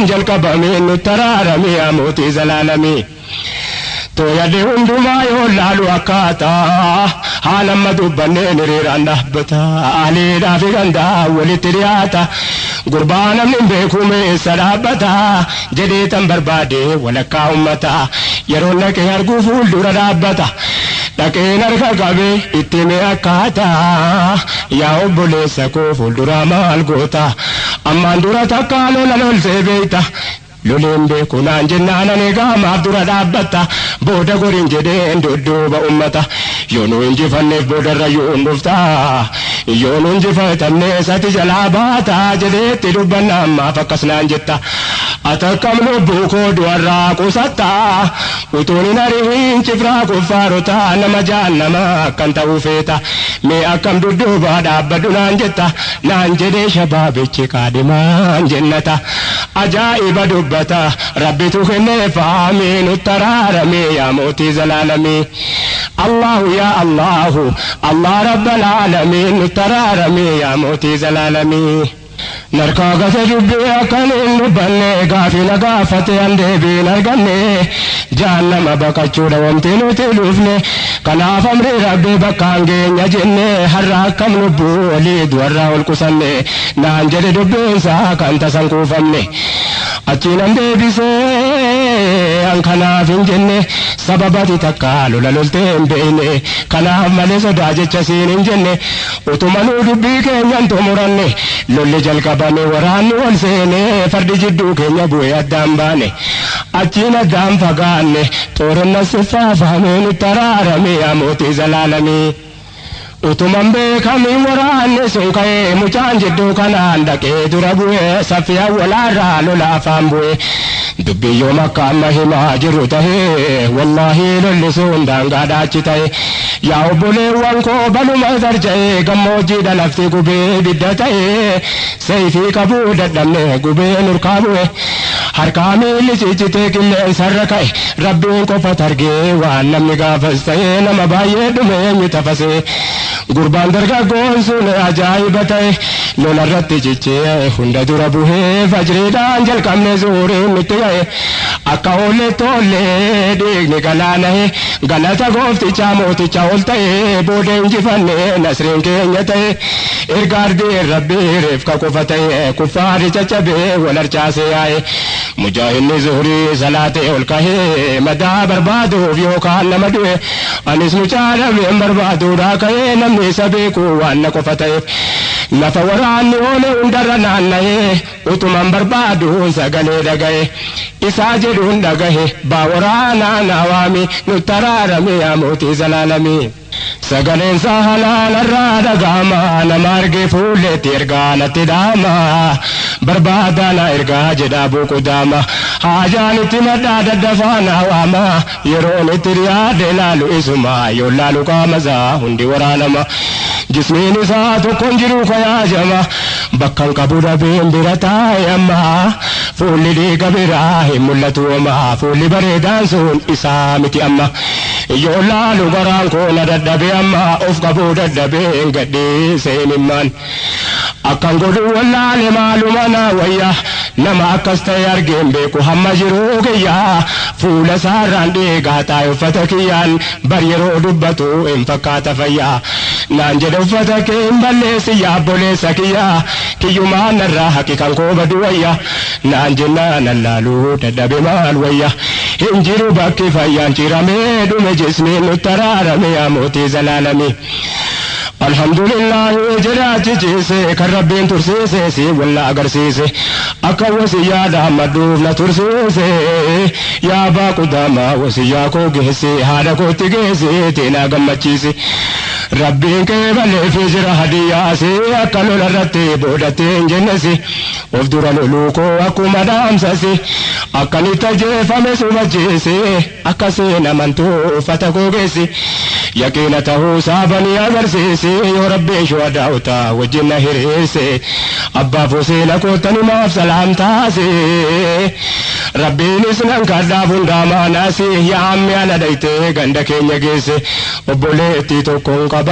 sun jalqabame nutti araarame yaa mootii zalaalamii. Tooyadhe hundumaa yoo laalu akkaataa haala amma dubbanneen hiriiraan dhaabbata aliidhaa fi gandaa walitti dhiyaata gurbaa namni hin beeku meessa dhaabbata jedhee tan barbaade walakkaa ummata yeroo dhaqee arguu fuuldura dhaabbata dhaqeen harka qabee itti mee akkaataa yaa obboleessa koo fuuldura maal goota ammaan dura takkaa lola loltee beeyta. Loleen beeku naan jennaan ani gaamaaf dura dhaabbatta booda goriin jedheen dudduuba ummata yoo nu injifanneef boodarra yoo dhufta yoo nu injifatamne sati jalaa baata jedheetti dubbanna ammaaf akkas naan jetta ati akkam lubbuu koo du'arraa qusatta utuun hin ari'in cifraa kuffaarota nama jahannama akkan ta'uu feeta mee akkam dudduuba dhaabbadhu naan jetta naan jedhee shabaabichi kaadhimaan jennata ajaa'iba dubbata rabbitu kenneefaamee nutti araaramee yaa mootii zalaalamii Allahu yaa Allahu Allah rabbal aalamiin nutti araaramee yaa mootii zalaalamii. Narkaa gate dubbii akkan hin dubbanne gaafii na gaafate an deebiin arganne jahannama baqachuudha wanti nuti dhufne kanaaf amri rabbii bakkaan geenya jenne har'a akkam lubbuu olii du'arraa ol qusanne naan jedhe dubbiinsaa kan tasan kuufamne achiin an deebisee an kanaaf hin jenne sababati takka lola loltee hin beekne kanaaf malee sodaa jecha siin hin jenne utuma nuu dubbii keenyan xumuranne lolli jalqabame waraanni ol seene fardi jidduu keenya bu'ee addaan baane achiin addaan fagaanne xooranna siffaafamee nutti araarame yaa mootii zalaalamii. Utuman beekamiin waraanni sun ka'ee mucaan jidduu kanaan dhaqee dura bu'ee saffii awwalaarraa lola afaan bu'ee dubbii yoom akka amma himaa jiru tahee wallaahi lolli sun daangaadhaa achi ta'e yaa obboleewwan koo baluma tarja'ee gammoojjiidha lafti gubee ibidda ta'ee seeyfii qabuu dadhabne gubee nurkaa bu'e harkaa miilli ciccitee qilleensarra ka'e rabbiin qofa targee waan namni gaafas ta'ee nama baay'ee dhume eenyu tafasee gurbaan dargaggoon sun ajaa'iba ta'e lolarratti cichee hunda dura buhee fajriidhaan jalqabne zuuriin nutti ga'e akka oollee tollee dhiigni galaana'e galata gooftichaa mooticha ol ta'e booda injifanne nasriin keenya ta'e erga ardiin rabbii reefka qofa ta'e kuffaarri caccabee wal harcaasee yaa'e mujaahidni zuhurii salaatee ol kahee madaa barbaaduuf yookaan nama du'e anis mucaa dhabeen barbaaduudhaa ka'ee namni isa beeku waan na qofa ta'eef lafa waraanni oole hundarra naanna'ee utuman barbaaduun sagalee dhaga'e isaa jedhuun dhagahe baa waraanaa naa waami nutti araarame yaa mootii zalaalamii. Sagaleen isaa halaalarraa dhaga'ama nama argee fuulleetti ergaa natti dhaama barbaadaa na ergaa jedhaa buuqudaama haajaan itti madhaa daddafaa naa waama yeroon itti dhiyaadhe laalu isuma yoo laalu qaama isaa hundi waraanama jismiin isaa tokko hin jiru kayaajama bakkan qabu dhabeen bira taa'e amma fuulli dhiiga biraa hin mul'atu oma fuulli bareedaan sun isaa miti amma yoo laalu garaan koo na dadhabe amma of qabuu dadhabeen gadhiisee himimmaan akkan godhu wallaale maaluma naa wayya nama akkas ta'e argeen beeku hamma jiruu kiyya fuula isaarraan dhiigaa taa'e uffata kiyyaan bar yeroo dubbatu hin fakkaata fayyaa naan jedhe uffata kee hin balleessi yaa obboleessa kiyya kiyyumaan narraa haqi kan koo badu wayya naan jennaan allaaluu dadhabe maal wayya hin jiru bakki fayyaan ciramee dhume jismiin nutti araarame yaa mootii zalaalamii. Alhamdulillahi jedhe achi ciise kan rabbiin tursiise si walla agarsiise akka wasiyyaa dhaammadhuuf na tursiise yaa abbaa qudaama wasiyyaa koo geesse haadha kootti geesse na gammachiise rabbiin kee baleefii jira hadiyyaase akka lola irratti boodattee hin jennesi of dura loluu koo akkuma dhaamsase akkanitti ajjeefame sumacheese akka seen amantuu uffata koo geesse yaqiina ta'uu saabanii agarsiise yoo rabbiin shuhadaa'uta wajjin na hiriirse abbaaf hoseena koottanimaaf salaamtaase rabbiinis nan kadhaaf hundaa maanaasi yaa ammi ana dhaytee ganda keenya geesse obboleettii tokkoon qaba.